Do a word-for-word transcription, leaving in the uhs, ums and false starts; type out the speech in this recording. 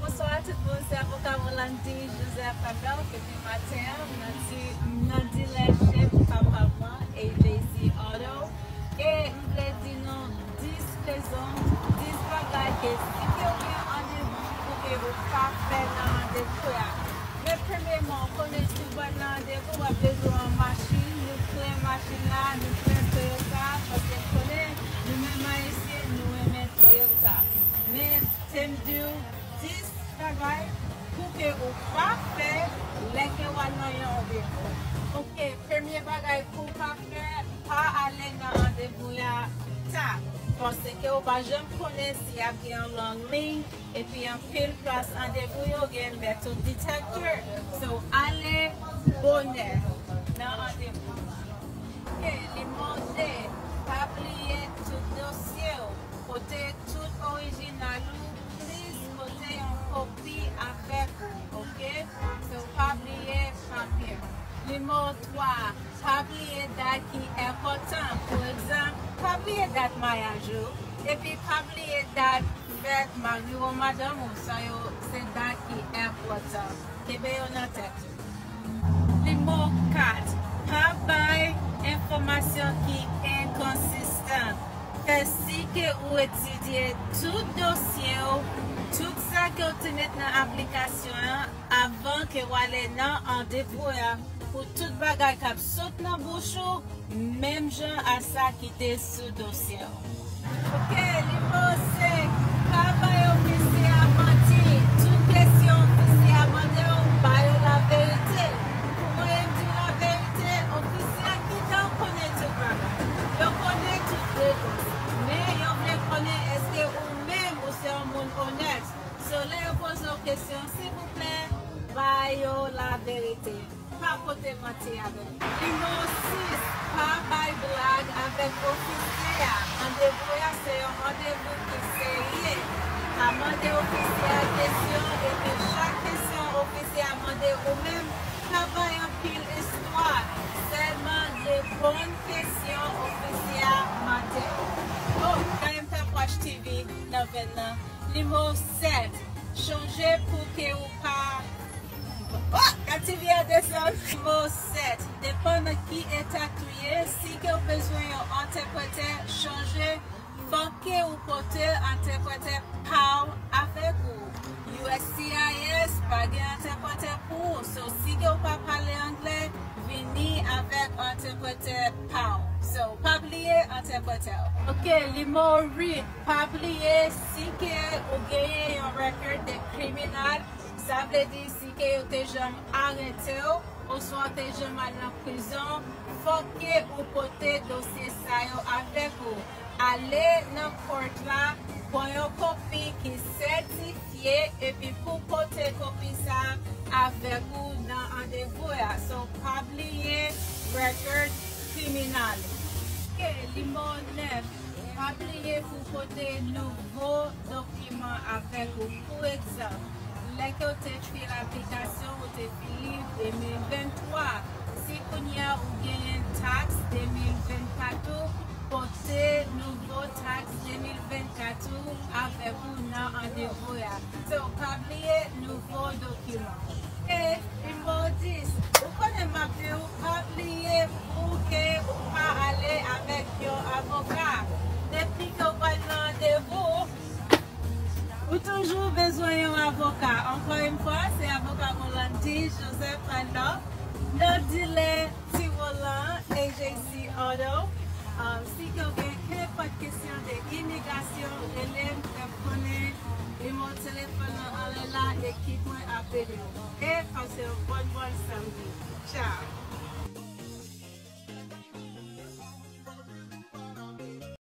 Bonswa tout moun, se avoka Rolandi Joseph Adolphe. Epi maten an, m nan di, m nan dilè chèf papa mwen, A J C Auto. E m vle di nou dis rezon, dis bagay ke si ke w gen randevou pou ke ou pa fè nan randevou a. Men premyèman, ou konnen si w pral nan randevou, w ap bezwen yon machin, nou plen machin la, nou plen Toyota, paske konnen nou menm Ayisyen, nou renmen Toyota. Men, se m di w, dis bagay pou ke ou pa fè lè ke w al nan yon randevou. Ok, premye bagay pou w pa fè, pa ale nan randevou a ta. Paske ou pa janm konnen si y ap gen yon long liy, epi anpil plas randevou yo gen metal detector. So, ale bonè nan randevou. Ok, nimewo de, pa bliye tout dosye w. Pote tout orijinal ou, please pote yon kopi avèk ou, ok? So, pa bliye papye w. Nimewo twa, pa bliye dat ki enpòtan. Pa egzanp, pa bliye dat maryaj ou, epi pa bliye dat fèt mari w ou madanm ou, sa yo se dat ki enpòtan. Kenbe yo nan tèt ou. Nimewo kat, pa bay enfòmasyon ki enkonsistan. Fè si ke ou etidye tout dosye w, tout sa ke w te met nan aplikasyon an, avan ke w ale nan randevou a, pou tout bagay k ap sot nan bouch ou, menm jan a sa ki te sou dosye w. Ok, nimewo senk, pa bay ofisye a manti. Tout kesyon ofisye a mande w, ba yo laverite. Pou mwen, m di w laverite, ofisye a gentan konnen tout bagay. Yo konnen tout repons. Men, yo vle konnen èske ou menm ou se yon moun onèt. So, lè yo poze w kesyon, silvouplè, ba yo laverite. Pa pote manti avè l. Nimewo sis, pa bay blag avèk ofisye a. Randevou a se yon randevou ki serye. Pa mande ofisye a kesyon, epi chak kesyon ofisye a mande ou menm, pa bay anpil istwa. Sèlman reponn kesyon ofisye a mande w. Oh, gade m t ap watch T V nan venn nan. Nimewo sèt, chonje pou ke ou pa Oh, Kativya desann. Nimewo sèt, depann nan ki eta ke w ye, si ke w bezwen yon entèprètè, chonje, fòk ke ou pote entèprètè pa w avèk ou. U S C I S pa gen entèprètè pou ou. So, si ke w pa pale anglè, vini avèk entèprètè pa w. So, pa bliye entèprètè w. Ok, nimewo uit, pa bliye si ke ou genyen yon record de kriminal, sa vle di si ke yo te janm arete w, oswa w te janm al nan prizon, fòk ke ou pote dosye sa yo avèk ou. Ale nan court la, pran yon kopi ki sètifye, epi pou pote kopi sa avèk ou nan randevou a. So, pa bliye record kriminal ou. Ok, nimewo nèf, pa bliye pou pote nouvo dokiman avèk ou. Pou egzanp, lè ke w te fil aplikasyon, ou te fil li de mil venntwa. Si kounye a ou genyen taks de mil vennkat ou, pote nouvo taks de mil vennkat ou avèk ou nan randevou a. So, pa bliye nouvo dokiman. E nimewo dis, ou konnen m ap di w, pa bliye pou ke ou pa ale avèk yon avoka. Depi ke w pral nan randevou, ou toujou bezwen yon avoka. Ankò yon fwa, se avoka Rolandi Joseph Randolph, nan dilè Ti Roland, A J C Auto. Um, si ke w gen kenpòt kesyon de imigrasyon, rele m, fè m konnen, nimewo telefòn nan anlè la, ekip mwen ap rele w. E pase yon bòn, bòn samdi. Tchao.